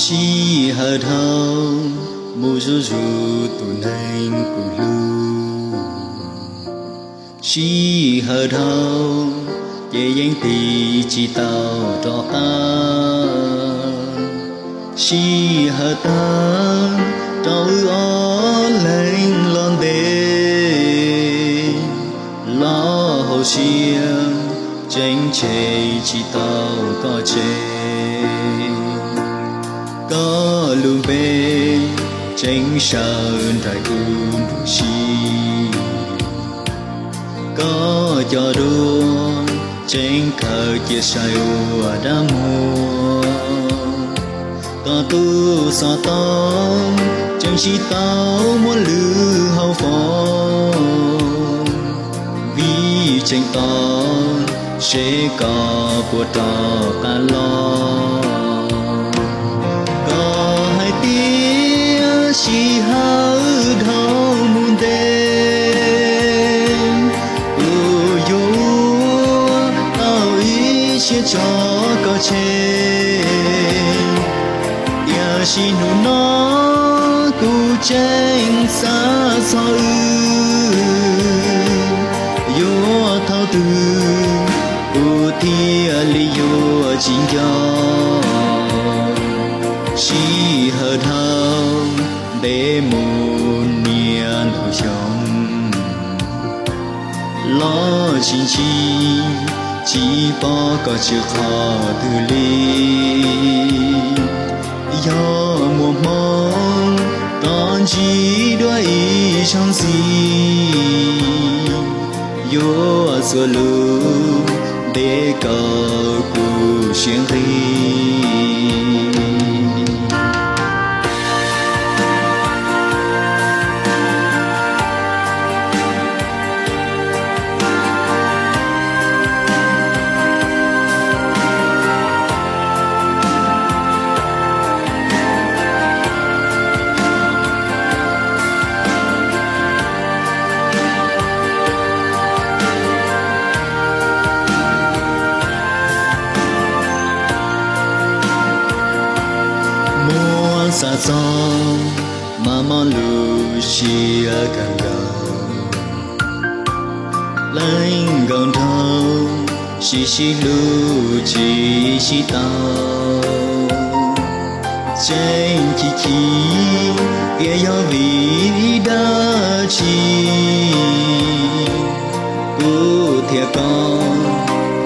Sij hawm dhau mus zuj zus tus neeg kuv hlub. Sij hawm dhau ces yeej tig tsis tau rov qab. Sij hawm tag rau wb ob leeg los ntev, los hauv siab tseem tshem tsis tau koj tseg. Koj lub npe tseem sawv nraim kuv nruab siab. Koj cov duab tseem khaws cia sai ua dab muag. Koj tus xov tooj tseem tsis tau muaj lwm hauv foos, vim tseem tos seb koj puas rov qab los. Koj hais tias sij hawm dhau mus ntev, kuv yuav tau ib siab tso koj tseg. Tiam sis hnub no kuv tseem xav txog wb, yuav thaum twg kuv thiaj li yuav tsis nco. Sij hawm dhau ntev mus niaj ntau xyoo, los tsis ntsib, tsis pom koj tsw qhov twg li. Yog muaj hmoo rov ntsib dua ib zaug ntxiv, yuav txhua lub npe koj kuv siab nqig. Muab xav txog mas mob lub siab kawg nkaus. Leej nkaus nraug sib sib hlub tsis sib tau, tseem chim chim tias yog vim dab tsi kuv thiaj kom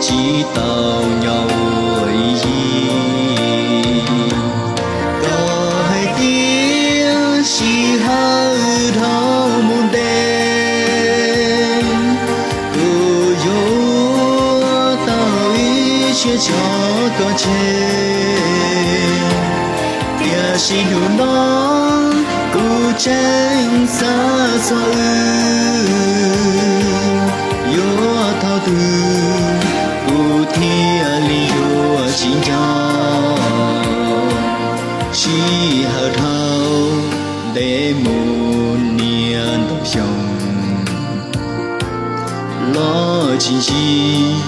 tsis tau nyob ua ib yig. Koj hais tias sij hawm dhau mus ntev, kuv yuav tau ib siab tso koj tseg. Tiam sis hnub no kuv tseem xav txog wb, yuav thaum twg kuv thiaj li yuav tsis nco. Sij hawm dhau ntev mus niaj ntau xyoo, los tsis ntsib,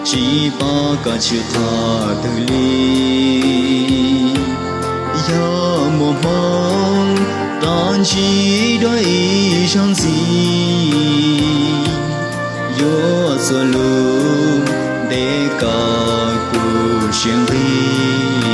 tsis pom koj tsw qhov twg li. Yog muaj hmoo rov ntsib dua ib zaug ntxiv, yuav txhua lub npe koj kuv siab nqig.